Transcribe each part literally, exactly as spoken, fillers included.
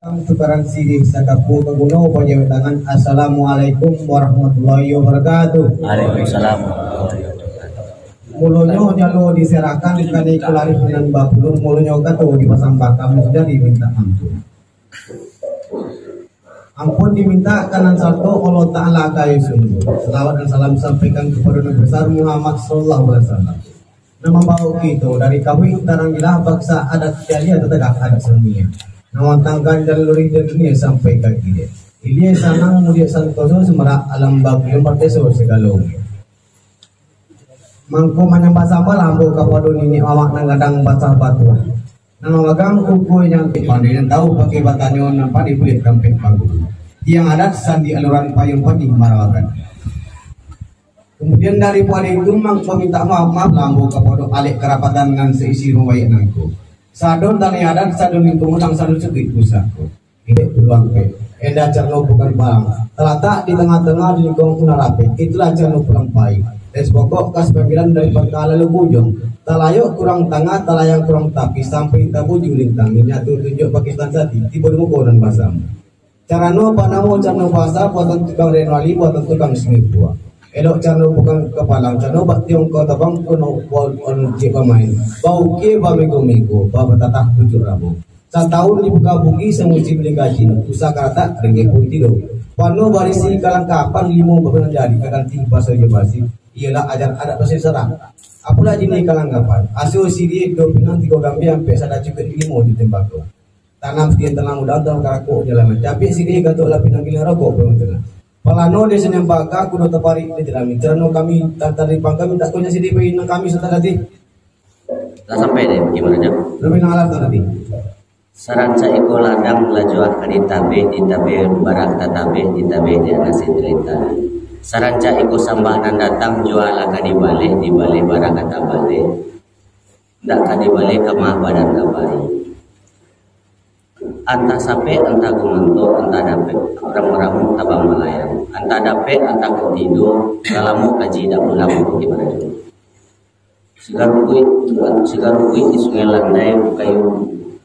Tukaran siriah sakapua ka guno, bajawek tangan, "Assalamualaikum warahmatullahi wabarakatuh." Waalaikumsalam. Mulonyo jalo diserahkan ka Nyi Kularih nan bapulung, mulonyo kato dipasambahkan, sudah diminta ampun. Ampun diminta ka nan sato, Allah Ta'ala kayo sungguh. Salawat dan salam sampaikan kepada Nabi besar Muhammad sallallahu alaihi wasallam. Nan mambawa kito dari Kawik Taranggilah, baksa adat Jalia, tatagak adat Samiah. Nan mantangkan jalur dari dunia sampai ka hilir. Hilir sanang mudiak santoso, semarak alam bagian parteso segalo. Mangko manyambah sambahlah ambo kapado niniak mamak nan gadang basah batuah. Nan mamagang ukua nan pandai, nan tahu pakai batanyo, nan pandai buliah tampek pangulu. Tiang adat sandi aluran payung padi marawakan. Kemudian daripado itu, mangko mintak maaf, maaf lah ambo kapado alek karapatan nan saisi rumah baiak nangko. Sado tali adat, sado lingkungan, sado sukuik pusako. Iduik pulang pe. Endah carano bukan palang. Talatak di tangah-tangah di lingkungan nan rapek. Itulah carano pulang pai. Dan sepokok kas panggilan dari pangka lalu bujung. Talayok kurang tangah, talayang kurang tapi. Sampai tabuju lintang. Inyo tu tunjuak Pakistan sati. Tibo di muko nan basam. Carano panamo, carano basa, buatan tukang Renwali, buatan tukang seni buah. Elok carano bukan kapalang, carano bak tiongko tabang, kono buat on cik pamain. Baukie baminggu-minggu, babatatah pucuk rambut. Satahun dibuka buki, samusim beli gaji, usah karatak, ringgit pun tido. Pano barisi kalangkapan, limo babanan jari, kaganti baso jo basi, iyolah ajar adat basi sarah. Apolah jinih kalangkapan, aso siriah, duo pinang, tigo gambia, ampek sada cukuik, limo di tembako. Tanam sikian tanam udang, tanam karakok di alaman. Capik siriah, gatok lah pinang, giling rokok, pulang tengah. Palano desa Nyambaka, kudo taparik di jerami. Carano kami, tantar di pangkami, tak konyak siriah, pinang kami, serta tadi. Lah sampai deh, bagaimana jam? Lebih nang alas tadi. Sarancak iko ladang lah jua ka ditabeh, ditabeh barang tatabeh, ditabeh di anasi derita. Sarancak iko sambah nan datang jua lah ka dibaleh, dibaleh barang ka tabaleh. Ndak ka dibaleh ka mah badan ka bayi. Antah sapek, antah gumanto, antah dapek, ramu-ramu tabang malayang. Antah dapek, antah kutido, lalamo kaji dak pulang, bagaimana jua. Sigarukuik, sigarukuik di Sungai Landai, kayu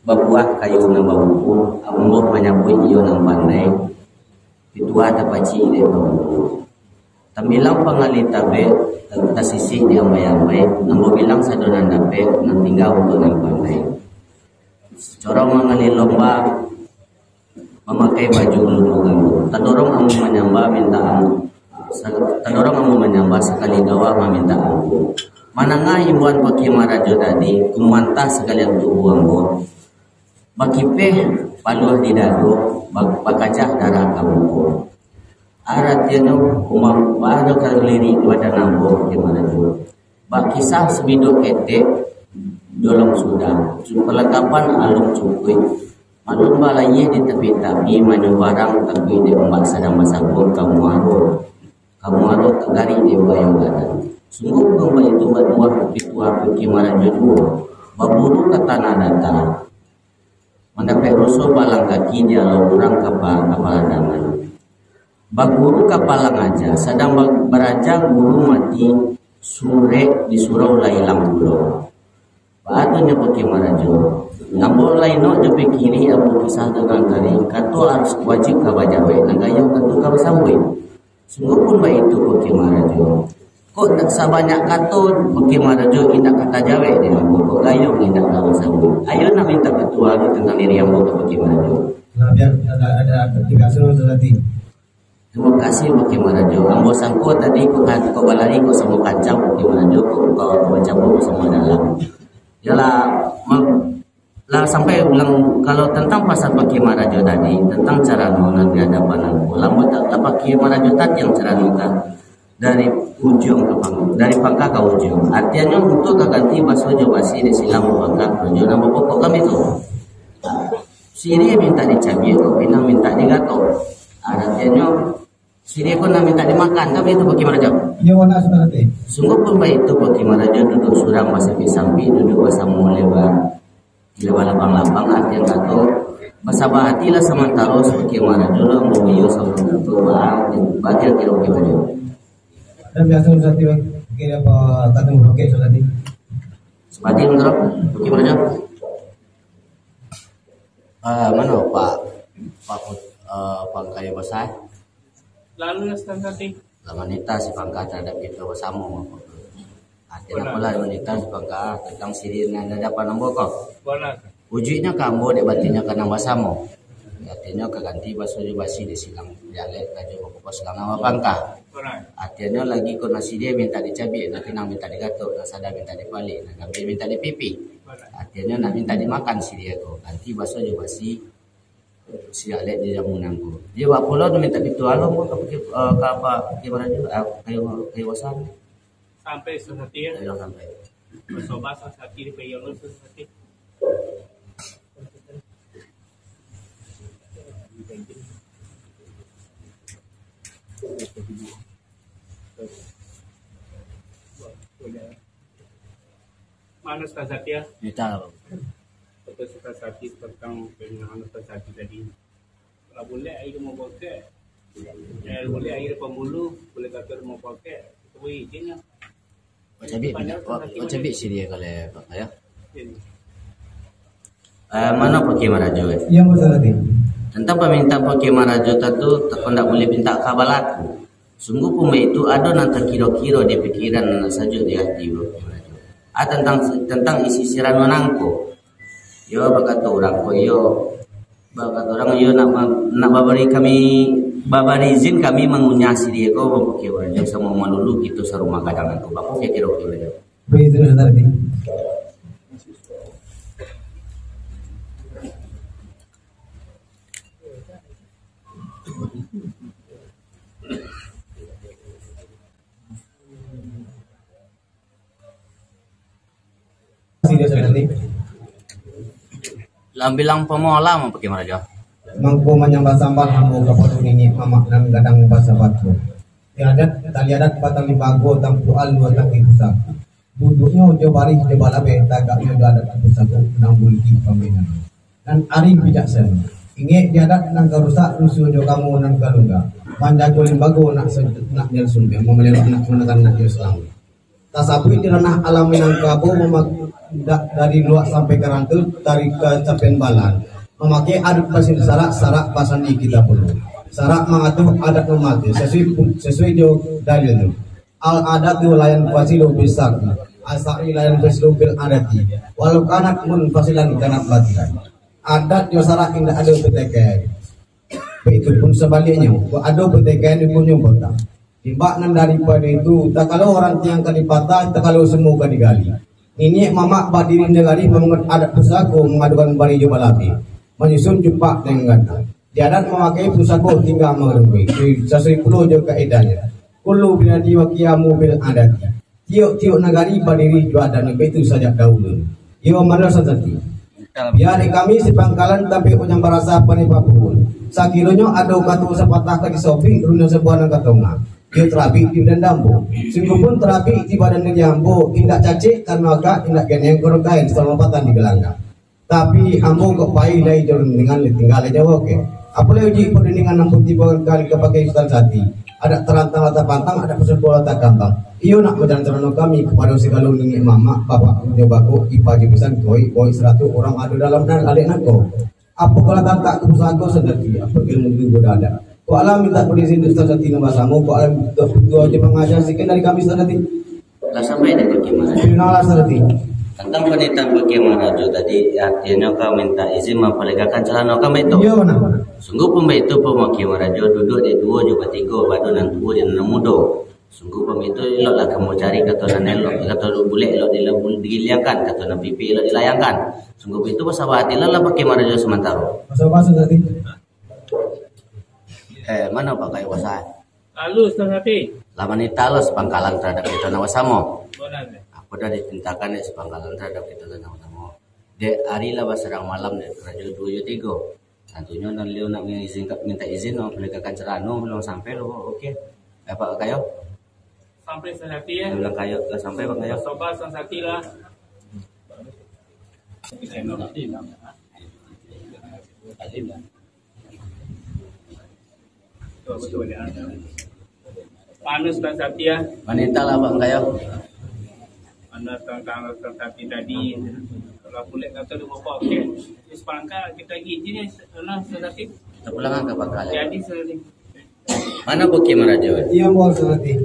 babuah, kayu nan babungku, ambo manyabuik iyo nan pandai, pituah tapacik dek babungku. Tambilang pangalih tabek, tasisik di ambai-ambai, ambo bilang sado nan dapek, nan tingga untuak nan pandai. Corong mangalih lomba, mamakai baju luluang. Tadorong ambo manyambah mintak am-, sa-, tadorong ambo manyambah sakali dawa mamintak ampun. Manangah imbauan Pakia Marajo tadi, kumantah sakalian tubuah ambo. Bakipeh paluah di dado, ba-, bakacah darah ka muko. Aratianyo, umam, baado ka lirik badan ambo, Pakia Marajo. Bak kisah sabidok ketek, dolong sudah, cu-, palangkapan alun cukuik. Malun balayia di tapi-tapi, manyubarang tapi di ombak sadang basabuang ka muaro. Ka muaro tagarik di bayo gadang. Sungguah pun baitu batuah, pituah Pakia Marajo juo. Baburu ka tanah data. Mandapek ruso balang kaki, di alau urang ka pa-, ka paladangan. Baguru ka palang aja, sadang ba-, baraja guru mati, surek di surau lah ilang pulo. Baa tu nyo Pakia Marajo? Ambo lai nok jo pikiri, ambo kisah tu nan tadi, kato harus wajib ka bajawek, nan gayuang tantu ka basambuik. Sungguah pun baitu, Pakia Marajo. Kok ndak sabanyak kato, Pakia Marajo, indak ka tajawek dek ambo, kok gayuang indak ka basambuik. Ayo nak mintak pituah tu tantang diri ambo ka Pakia Marajo. Nah, biar ada, ada, ada tiga suruh tu nanti. Terima kasih, Pakia Marajo. Ambo sangko tadi kok, kok balari kok samo kancang, Pakia Marajo, kok, kok, kok bacampur kok samo dalam. Yalah, ma-, lah sampai ulang, kalau tentang pasal Pakia Marajo tadi, tentang carano nan di hadapan ambo, lah, lah Pakia Marajo tadi yang carano kan, dari ujuang ka pang-, dari pangka ka ujuang. Artianyo, untuk ka ganti baso jo basi, dek silang bapangka, karajo nan bapokok kami tu. Siriah mintak dicabiak, kok pinang mintak digatok. Artianyo, siriah ko nan mintak dimakan, kan baitu, Pakia Marajo? Iyo, nak sudah nanti. Sungguah pun baitu, Pakia Marajo, duduak surang basampiak-sampiak, duduak basamo lebar. Kiro balapang-lapang, artian kato, basabah atilah samantaro, Pakia Marajo lah, ambo iyo samantaro, ba-, ba-, kiro-kiro. Dan biasa Ustaz tu, kira apa, kata merokek Ustaz tadi? Seperti itu, Pakia Marajo. Ah, mano, Pak? Pak, eh, Pangka Basa. Lalu, Ustaz Sati? Lah manitah si Pangka taradok kito basamo. Artinya apolah manitah si Pangka tantang siriah nan di adapan ambo ko. Ujuiknyo ka ambo, dek batinnyo ka nan basamo. Artinya ka ganti baso jo basi, dek silang dialek ka jo bakukuah silang nan bapangka. Artinya lagi ko nan siriah mintak dicabiak, nan pinang mintak digatok, nan sada mintak dipalik, nan gambia mintak dipipi. Artinya nak mintak dimakan siriah ko, ganti baso jo basi. Sialek di jamu nangko. Iyo, bak pulo tu mintak pituah lo, ka Bukik, eh, ka apa, Bukik Marajo, eh, kayu, kayu wasan. Sampai Ustaz Sati, yo? Iyo, sampai. Basobah Ustaz Sati, di Payono Ustaz Sati. Mano Ustaz Sati, yo? Mintak. Betul Ustaz Sati tantang panyarahan Ustaz Sati tadi. Lah bulek aia rumah bakeh. Eh, bulek aia pambulu, bulek kaki rumah bakeh. Itu izin lah. Bacabik pindah, bacabik siriah kalau Pak Kaya. Eh, mano Pak Kiai Marajo, eh? Iyo, Ustaz Sati. Tantang pamintaan Pak Kiai Marajo tadi tu, takon ndak buliah pintak ka balaku. Sungguahpun baitu, ado nan takiro-kiro di pikiran, nan sajuak di ati, Pak Kiai Marajo. Ah, tantang, tantang isi sirano nangko. Yo, bakato urang ko, iyo. Bakato urang, iyo, nak ma-, nak babari kami, babari izin kami mangunyah siriah ko, Pak Kiai Marajo, samo malulu kito sarumah gadang nangko. Baa kiro-kiro, Pak Kiai Marajo? Baitu, Ustaz Sati. Siriah Ustaz Sati. Lah bilang pamola, Pak Kiai Marajo. Mangko manyambah-sambah ambo kapado niniak mamak nan gadang basabat tu. Di adat, tali adat batang limbago, tampuak alua tali pusako. Duduaknyo jo barih jo balabeh, tagaknyo jo adat pusako, nan buligi pamainan. Nan arih bijaksano. Ingek di adat nan ka rusak, rusuah jo kamo nan ka lungga. Manjago limbago nak se-, nak jaleh sumbiang, mamalelo anak manakan nak jaleh salamo. Tasabuik di ranah alam Minangkabau, mama-, da-, dari luak sampai ka rantau, dari ka sampai balan. Mamakai adat basandi sarak, sarak basandi kita pulo. Sarak mangatur, adat mamakai, sasuai pu-, sasuai jo dalilnyo. Al-adatu la yanfasilu bis-syar'i, as-syar'u la yanfasilu bil-adati. Walau kanat munfasilan kanat batilan. Adat jo sarak indak ado patikaian. Baitu pun sabaliaknyo, kok ado patikaian, hukumnyo botang. Timbak nan daripado itu, takalo rantiang ka dipatah, takalo sumua ka digali. Niniak mamak badiri nagari, mamangan adat pusako, mangadokan barih jo balabeh, manyusun jupak nan gantang. Di adat mamakai pusako tingga mangarumpui, sasuai pulo jo kaedahnyo. Kullu biladi wa qiyamu bil adati. Tiok-tiok nagari badiri jo adatnyo, baitu sajak dahulu. Iyo, mano Ustaz Sati. Bia dek kami si Pangkalan, tapi ujang barasa pandai papuun. Sakironyo ado kato sapatah ka disobik, rundiang sabuah nan ka tongah. Iyo tarabik di badan ambo. Sungguahpun tarabik di badan diri ambo, indak cacek karano agak, indak geneng karano kain, salamo patang di galanggang. Tapi, ambo kok pai lai jo rundingan, lai tingga lai jo oke. Apo lai uji parundingan nan putih bagai kali ka pakai Ustaz Sati. Adat tarantang lah tapantang, adat pusako lah takambang. Iyo nak majalan carano kami kapado sagalo niniak mamak, bapak jo bakok, ipa jo bisan, koik, boik, saratuih urang ado dalam nan alek nangko. Apo kalau tantak ka pusako Ustaz Sati, apo ilmu tu bodoh adat. Kok alah mintak parizin Ustaz Sati nan basamo, kok alah mintak pituah jo pangaja sikit dari kami Ustaz Sati. Lah sampai dek Pak Kiai Marajo. Sudah lah, Ustaz Sati. Tantang panitahan Pak Kiai Marajo tadi, artinyo ka minta izin mampalegakan calano, kan baitu? Iyo, nah. Sungguahpun baitu, Pak Kiai Marajo, duduak dek duo jo batigo, bado nan tuo jo nan mudo. Sungguahpun baitu, eloklah kamu cari kato nan elok, kato bulek elok dila-, digiliangkan, kato nan pipik elok dilayangkan. Sungguahpun baitu, basaba atilah lah Pak Kiai Marajo samantaro. Basaba, Ustaz Sati. Eh, mano Pak Kiai Basa? Lalu, Ustaz Sati. Lah manitah lo si Pangkalan taradok kito nan basamo. Apo dah ditintakan dek si Pangkalan taradok kito nan basamo. Dek ari lah basadang malam, dek karajo duo jo tigo. Tantunyo nan liau nak mangizin-, minta izin, nak malegakan calano, balun sampai lo, oke. Eh, Pak Kayo? Sampai Ustaz Sati, yo. Bilang Kayo, lah sampai, Pak Kayo. Basaba Ustaz Sati lah. Mano Ustaz Sati, yo? Manitah lah, Pak Kayo. Mano tantang Ustaz Sati tadi, kalau kulek kato di bawah, oke. Terus pangka, kito izin, yo, Ustaz Sati. Tapulangan ka pangka. Mano Puang Kiai Marajo? Iyo, Puang Salati.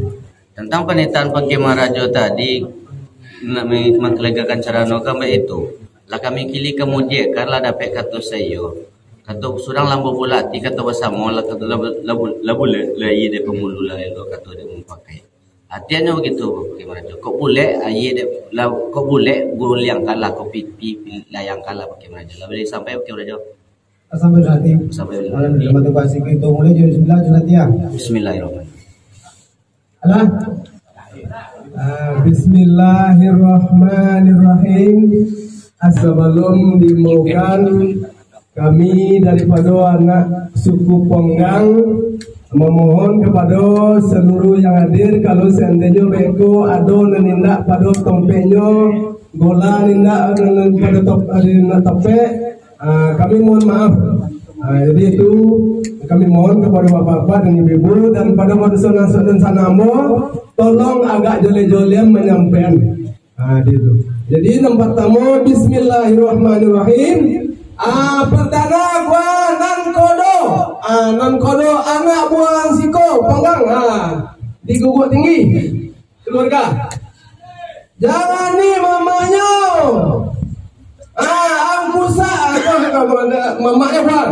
Tantang panitahan Puang Kiai Marajo tadi, nak me-, mangkalegakan carano kan baitu. Lah kami kili ka mudiak, kan lah dapek kato saiyo. Kato surang lah babulek ati, kato basamo lah, kato lah bu-, lah bu-, lah bulek, lah iyo dek pamulu lah, elok kato dek mupakai. Artinyo baitu, Puang Kiai Marajo. Kok bulek, aia dek, lah, kok bulek, guliangkan lah, kok pipi, layangkan lah, Puang Kiai Marajo. Lah buliah sampai, Puang Kiai Marajo? Sampai hati. Sampai. Alhamdulillah, motivasi kita mulai jadi sembilan, sudah tiang. Bismillahirrahmanirrahim. Alah. Ah, Bismillahirrahmanirrahim. Sabalum diumumkan, kami daripado anak suku Ponggang mamohon kapado saluruh yang hadir, kalau seandainyo beko ado nan indak pado tompeknyo, gola nan indak, nan pado top-, ado nan indak topek, Ah, kami mohon maaf. Ah, jadi itu, kami mohon kepada bapak-bapak dan ibu-ibu dan pada manusia nan sa-, nan sanamo, tolong agak joleh-jolehan manyampaikan. Ah, di itu. Jadi, nan partamo, Bismillahirrahmanirrahim. Ah, partamo, gua nan kodo. Ah, nan kodo anak buah siko, Ponggang. Ah, di Guguak Tinggi. Keluarga. Jangan ni mamaknyo. Ah, angkusak, apa, apa, mamaknyo, Pak.